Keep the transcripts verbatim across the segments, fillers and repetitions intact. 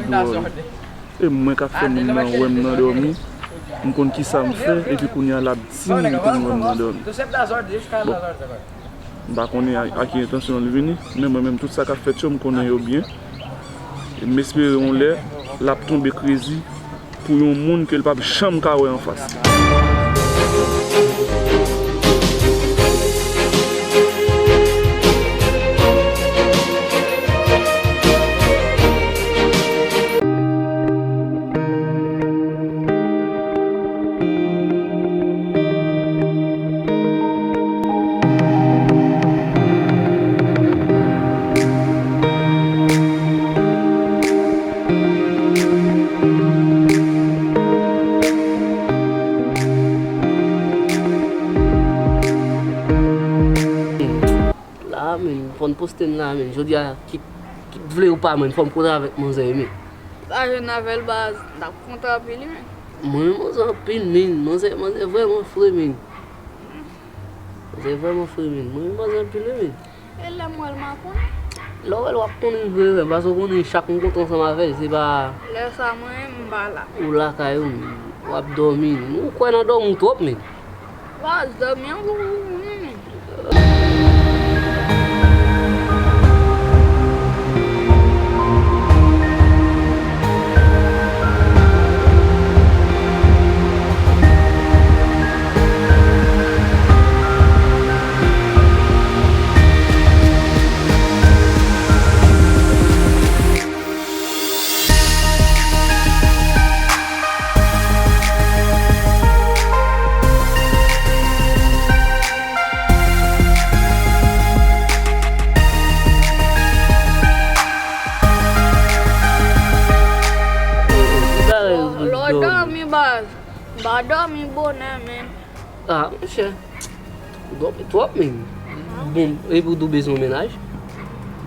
dwòl. E mwen k ap fè moun nan wè m nan dòmi, m konn kisa m fè, epi kounye a l ap di m li konn wè m nan dòmi. Bon, m pa konnen a, a ki entansyon l vini, men mwen menm, tout sa k ap fèt yo, m konnen yo byen. E m espere yon lè, l ap tonbe krezi pou yon moun ke l p ap janm ka wè anfas. La, men, fò n poste m la, men. Jodi a, kit, kit vle ou pa, men, fò m koze avèk manzè, men. Pa jwenn avè l, baz, n ap kontre anpil, wi, men. Mwen, manzè anpil, men. Manzè, manzè vrèman fre, men. Manzè vrèman fre, men. Mwen, manzè anpil, wi, men. E lè m wè l, m a konnen. Lè w wè l, w ap konnen vre, vre, paske w konnen chak m kontre ansanm avè l, se pa. Lè sa, mwen, m pa la. Ou lakay ou, men. W ap dòmi. Ou kwè nan dòmi w twòp, men. Baz, dòmi an gou, gou, gou, men. Lè w dòmi, baz. M pa dòmi bonè, men. Ah, monchè. Ou dòmi twòp, men. Bon, epi w tou bezwen yon mennaj?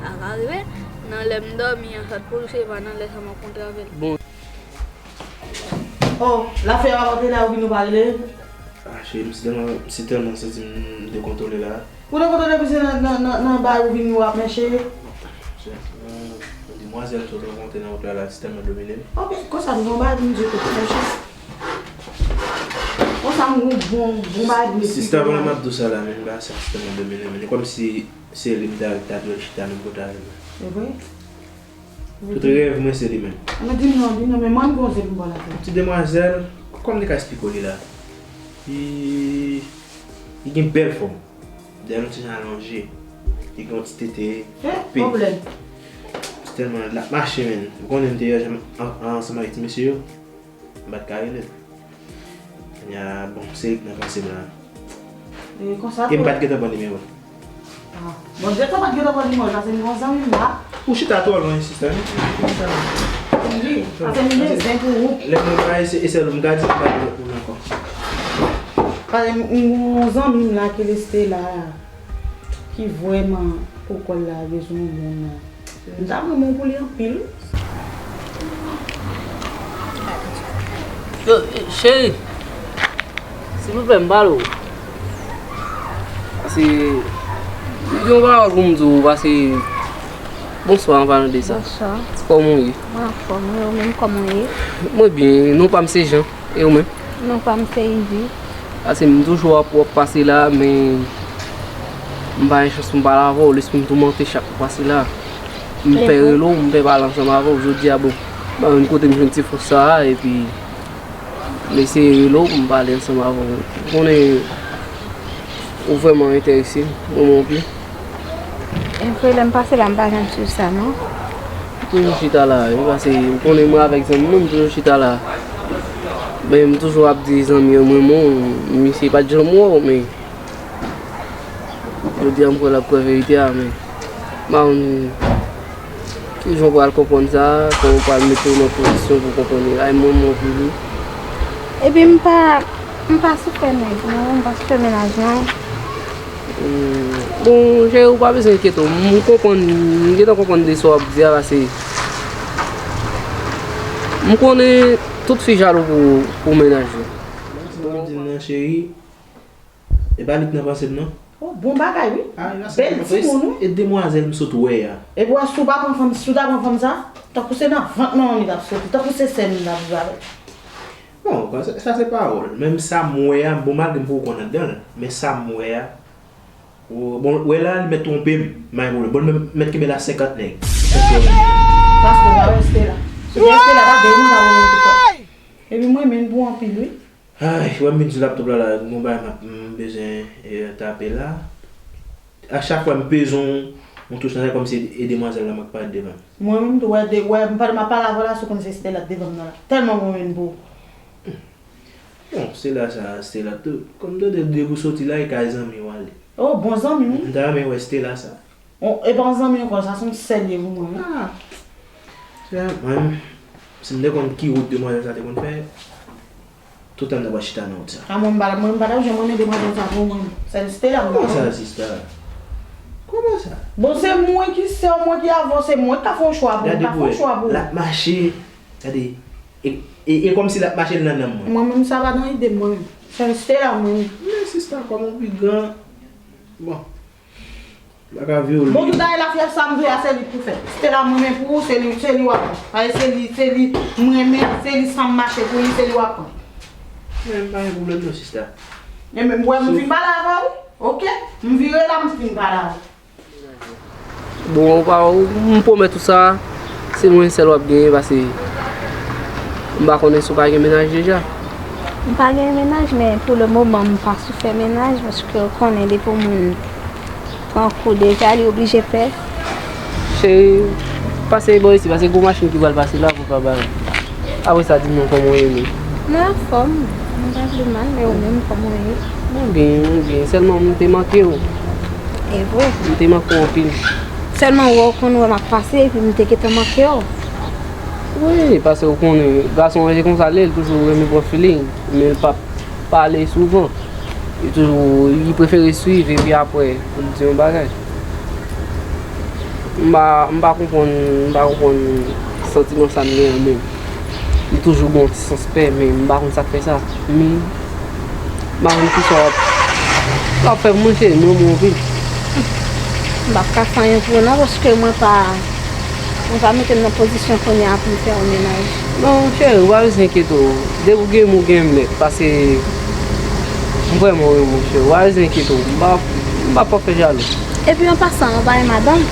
Sa ka rive. Nan lè m dòmi an, sa t pou l se pa nan lè sa m ap kontre avè l. Bon. Oh, lafè a pa te la, ou vin ou pa rele? Ah, cheri, m si tèlman, m si tèlman santi m dekontwole la. Ou dekontwole, pise nan, nan, nan, nan bay ou vin ou ap mèche? Cheri, euh, demwazèl m sot rankontre nan wout la, la, si tèlman domine m. Ok, konsa, m gon bagay pou m di w tou, mèche. Konsa, m gon bon, bon bagay pou m eksplike w. Sista, pandan m ap di w sa la, men, m pa sa, si tèlman domine m. E kòmsi se li m ta, ta dwe chita menm kote avè l. E vre? Tout rèv mwen se li menm. Anben di m non, di m non, men mwen m gon zen pou m ba w lakè. Ti demwazèl, kòman m te ka eksplike w li la? Li, li gen bèl fòm. Dèyè l yon ti jan alonje. Li gen yon ti tete. Eh, pwoblèm. Tèlman l ap mache, men. Ou konnen m te an, an, ansanm avèk ti mesye yo. M pa t ka rele l. Kounye a, bon, se li k nan panse m la. E konsa tou. E m pa t gentan pran nimewo l. Ah. Bon, m gentan pa t gentan pran nimewo l, paske m gon zanmi m la. Ou chita twò lwen, sista, wi. Wi, paske m gen zen pou ou. Lè mwen pa ese, e sèl ou m ka di, m pa t gentan pou ou ankò. Paske m, m gon zanmi m la ki reste la, ki vrèman poko l la bezwen yon moun la. M ta renmen w pou li anpil. Yo, eh, cheri. Silvouplè, m pale w. Paske, m gen yon pawòl pou m di w, paske, bonswa, an palan de sa. Bonswa. Kòman w ye? Mwen anfòm, wi, ou menm, kòman w ye? Mwen byen, non pa m se Jean. E ou menm? Non pa m se Ivi. Paske m toujou ap, w ap pase la, men m pa gen chans pou m pale avè w, lespri m toumante chak ou pase la. M pè rele w, m pè pale ansanm avè w. Jodi a, bon, m pa konn kote m jwenn ti fòs sa a, epi m eseye rele w pou m pale ansanm avè w. Ou konnen, ou vrèman enterese m, vrèman anpil. E vre, lè m pase la, m pa janm swiv sa, non. M toujou chita la, wi, paske ou konnen mwen avèk zanmi mwen, m toujou chita la. Men m toujou ap di zanmi an mwen, bon, misye pa t janm wè w, men jodi a m kwè l ap kwè verite a, men m pa konn kijan w pral konprann sa, kòman w pral mete w nan pozisyon pou w konprann li. Ay, mwen, mwen, pou li. Epi m pa, m pa sou fè nèg, non, m pa sou fè mennaj, non. Hmm, bon, cheri, ou pa bezwen enkyete w. M konprann, m gentan konprann de sa w ap di a, paske m konnen tout fi jalou pou, pou mennaj yo. Sa w di m nan, cheri, e pa li k nan panse m, non. Oh, bon bagay, wi. Ah, bèl timoun, wi. E demwazèl m sot wè a. Epi wè, si w pa pran fanm, si w ta pran fanm sa, tankou se nan vant manman m li t ap soti, tankou se sè m li t ap viv avè l. Bon, sa, sa se pawòl. Menm sa m wè a, bon, malgre m poko konn anndan l, men sa m wè a, o, bon, wè la, li mèt twonpe m, m pa gen pwoblèm. Bon, li mèt kenbe l a senkant nèg. Paske w pa reste la. Si w te reste la, pa gen moun ta wè w menm tou fè. Epi mwen, men pou anpil, wi. Ay, wè m vin sou laptop la, la, gon bagay m ap, m bezwen, e, tape la. A chak fwa m peze yon, yon touch nan sa, kòmsi e demwazèl la m ap parèt devan m. Mwen menm tou, wè, de, wè, m pa, m ap pale avè w la, si w konn se Stella t devan m nan la. Tèlman mwen menm pou ou. Bon, Stella sa, Stella tou. Kòm m tande depi w soti la, e kay zanmi w ale. Oh, bon zanmi m wi. M ta renmen wè Stella sa. Oh, e pa yon zanmi ankò, sa se yon sè l ye pou mwen wi. Ah. Sè, mwen, si m te konn ki wout demwazèl sa te konn fè, tout tan m ta pral chita nan wout sa. A mwen, m pa, mwen, m pa t ap janm renmen demwazèl sa pou mwen. Sè l Stella m ta renmen. Kòman sa, sista? Kòman sa? Bon, se mwen ki sè w, mwen ki avè w, se mwen ki ka fè yon chwa pou ou, m ka fè yon chwa pou ou. L ap mache, gade, e, e, e kòmsi l ap mache l nan nanm mwen. Mwen menm, sa pa nan ide m, mwen menm. Sè l Stella m renmen. Men sista, kòman w pi gran? Bon. M pa ka vyole. Bon, tout dayè lafyèv sa m di w a, se li k pou fè. Stella m renmen pou ou, se li, se li w ap pran. Paske se li, se li m renmen, se li sa m mache pou li, se li w ap pran. Men m pa gen pwoblèm non, sista. Ebyen, m wè m fin pale avè w, oke? M vire la, m fin pale avè w. Bon, ou pa, ou, m pwomèt ou sa, se mwen sèl w ap genyen, paske m pa konnen si w pa gen mennaj deja. M pa gen mennaj, men pou le moman, m pa sou fè mennaj, paske w konnen depi yon moun pran kou deja, li oblije pè. Cheri, pase bò isi, paske gon machin ki pral pase la pou pa bay. Apre sa, di m non kòman w ye menm. Mwen anfòm, mwen pa vle mal, men ou menm kòman w ye? Mwen byen, mwen byen, sèlman m te manke w. E vre? M te manke w anpil. Sèlman wè w konn wè m ap pase, epi m te gentan manke w. Wi, paske w konnen, gason an se konsa l ye, li toujou renmen pran feeling, men l p ap pale souvan. Li toujou, li prefere swiv epi apre pou l di yon bagay. M pa, m pa konprann, m pa konprann santiman sa m gen an menm. Li toujou gen yon ti sans pè, men m pa konn sa k fè sa. Men, m pa konn kisa w ap, w ap fè pou mwen, cheri, m renmen w anpil. M p ap ka fè anyen pou ou non, paske mwen pa, mwen pa mete m nan pozisyon kounye a pou m fè yon mennaj. Non, cheri, ou pa bezwen enkyete w. Depi w gen m, ou gen m nèt, paske m vrèman renmen w, cheri. Ou pa bezwen enkyete w. M pa, m p ap fè jalou. Epi an pasan, ou pa gen madanm?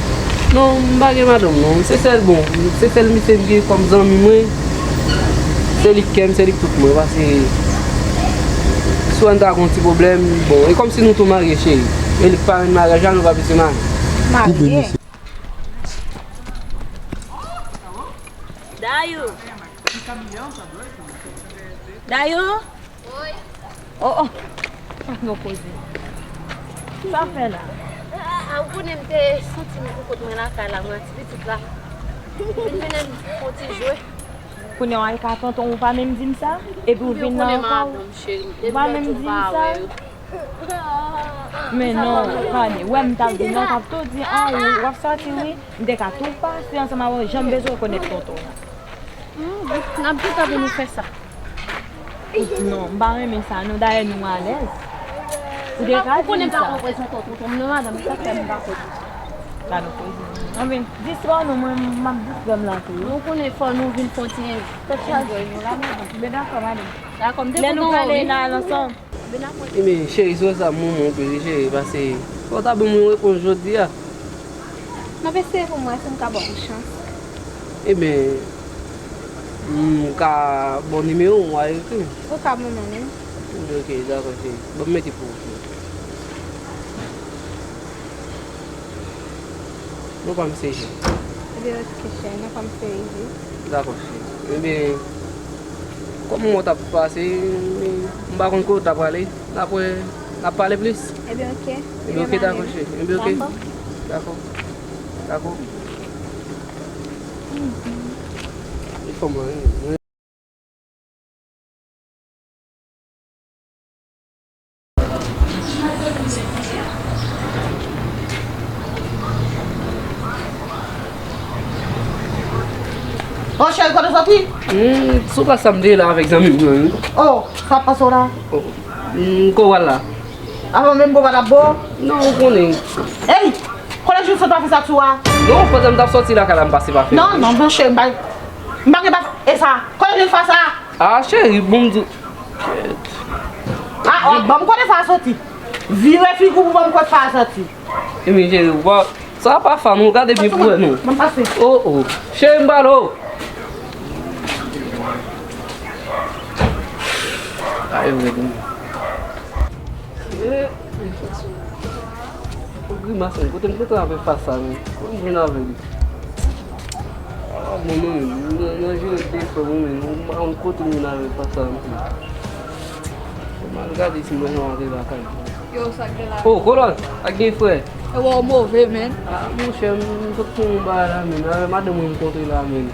Non, m pa gen madanm, non. Se sèl, bon, se sèl misye m gen kòm zanmi mwen. Se li k kè m, se li k tout mwen. Paske si w wè n ta gen yon ti pwoblèm, bon, e kòmsi nou tou marye, cheri. E li k parenn maryaj la, nou pa bezwen marye. Marye. Dayou! Dayou! Oi! Oh, oh! Sa nou koze? Sa w fè la? Ah, ah, ou konnen m te santi m pou kont mwen lakay la, mwen ti pitit la. Vin mennen m fè yon ti jwe. Kounye a w al ka tonton, ou pa menm di m sa? Epi w vin la ankò? Ou pa menm di m sa? Men non, Fani, wè m t ap vin la, w t ap tou di, a wi, w ap sòti wi. M te ka tou pase ansanm avè w, jan m bezwen konèt tonton an. Hmm, n ap gentan vin ou fè sa. Non, m pa renmen sa, non, dayè nou alèz. Ou te ka di m sa. Ou konnen m pa reprezante w tonton m, non, madanm, sa fè m pa konnen. Sa nou koze. Anben, distrè w non, mwen, m ap distrè m la tou wi. Nou konnen fò nou vin fè yon ti enjoy nou la, madanm. Ben dakò, madanm. Dakò, m te kontan wè w wi. Lè nou prale, n a al ansanm. Ebyen, cheri, si w wè sa, m renmen w anpil wi, cheri, paske fò w ta ban m yon repons jodi a. M ap eseye pou m wè si m ka ba w yon chans. Ebyen, m ka ba w nimewo w, w a ekri m. Ou ka ban m li. Ebyen, oke, dakò, cheri. Ban m mete pou ou, cheri. Non pa m se Jean. Ebyen, oke, cheri, non pa m se Ivy. Dakò, cheri. Ebyen, kòm mwen t ap pase, m pa konn kote w t ap prale. N ap wè, n ap pale plis. Ebyen, oke. Ebyen, oke, dakò, cheri. Ebyen, oke. Dakò. Dakò. Dakò. Li fò mwen. Oh, cheri, kote w soti? Hmm, sou plas la, m te la avèk zanmi m nan, wi. Oh, sa ap pase w la? Oh, hmm, kote w al la? Avan menm bon pa t ap bon? Non, ou konnen. Ey! Konnen Jilson pa fè sa tou a? Non, pandan m t ap sòti lakay la, m pase pa fè. Non, non, monchè, m pa, m pa gen pa, e sa? Konnen Jilson fè sa? Ah, cheri, bon, m di. Ah, oh, ban m kote sa a soti. Vire figi w pou ban m kote sa a soti. Ebyen, cheri, ou pa, sa pa fa, non, gade byen pou wè, non. Ban m pase. Oh, oh. Cheri, m pale w. Ay, vre, bon. Eh, eh, Grimas, men, kote m kontre avèk Fasa, men? Kote m jwenn avè li? Ah, bon, non, men, nan, nan jere de frè mwen, men, m pa konn kote m jwenn avèk Fasa, men. M al gade si mwen jan antre lakay. Yo, sa k gen la? Oh, Kolòn, ak gen frè. E wè w move, men. Ah, monchè, m sot pran yon bagay la, men. Avè madanm mwen m kontre la, men.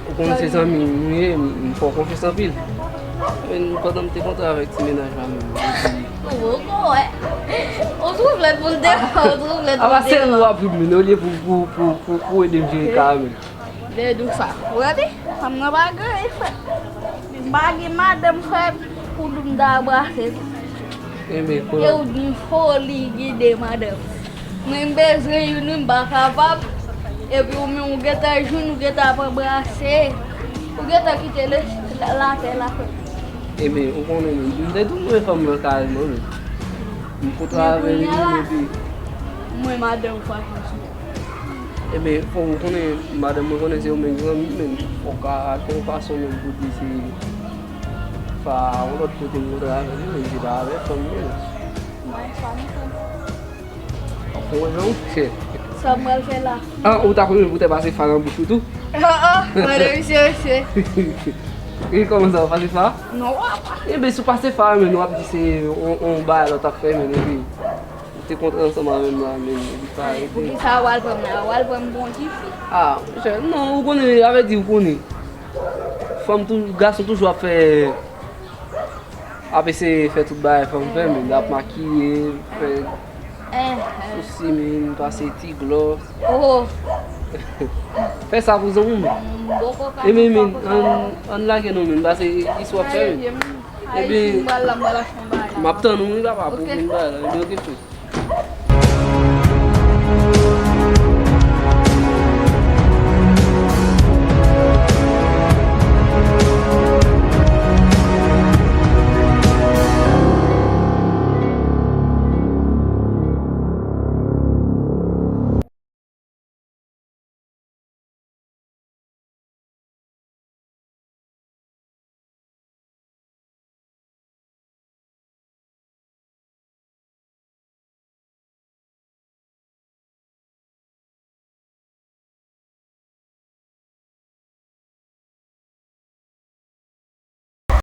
Ou konn se zanmi m ye, m, m fè w konfyans anpil. Men, pandan m te kontre avèk ti mennaj la menm, epi. Ou bon, wè. Ou twouve lèt pou l devan, ou twouve lèt pou l devan. Apa se ou w ap ri m, men, olye pou, pou, pou, pou, pou ede m jere ka a, men. Lè di w sa. Ou gade, fanm nan pa gen, frè. M pa gen madanm, frè, pou di m ta brase tou. Enben, e ou gen foli gide madanm. Mwen m bezwen youn, wi, m pa kapab. Epi ou menm ou gentan jwenn, ou gentan ap anbrase. Ou gentan kite le, latè la, frè. Enben, ou konnen, men, m te tou mwen fanm nan kareman, men. M kontre avè li, epi. Mwen madanm pa janm sou. Enben, fò ou konnen, madanm mwen konnen se ou menm ki zanmi m, men. Fò w ka fè yon fason menm pou di se pa yon lòt kote m kontre avè li, men se pa avè fanm mwen. Mwen fanm, fanm. Bon, non, chè. Sa m pral fè la? Ah, ou ta konnen pou te pase fa nan bouch ou tou? Ah, ah, mwen de misye, misye. E kòman sa, w pase fa? Non, w ap. Enben, si w pase fa, men w ap di se on, on bagay lòt ap fè, men epi ou te kontre ansanm avè m la, men epi pa ede. Poukisa w al pran m la? W al pran m pou on ti fi? Ah, monchè, non, ou konnen, avè di ou konnen. Fanm tou, gason toujou ap fè Ap eseye fè tout bagay fanm fè, men, ap makiye, fè sousi, men, pase ti glòs. Fè sa pou zanmi w, men. E men, men, ann, ann lage non, men, pase istwa ap fè, men. Epi, m ap tann ou, wi, papa, pou vin bay la. Epi, oke, frè.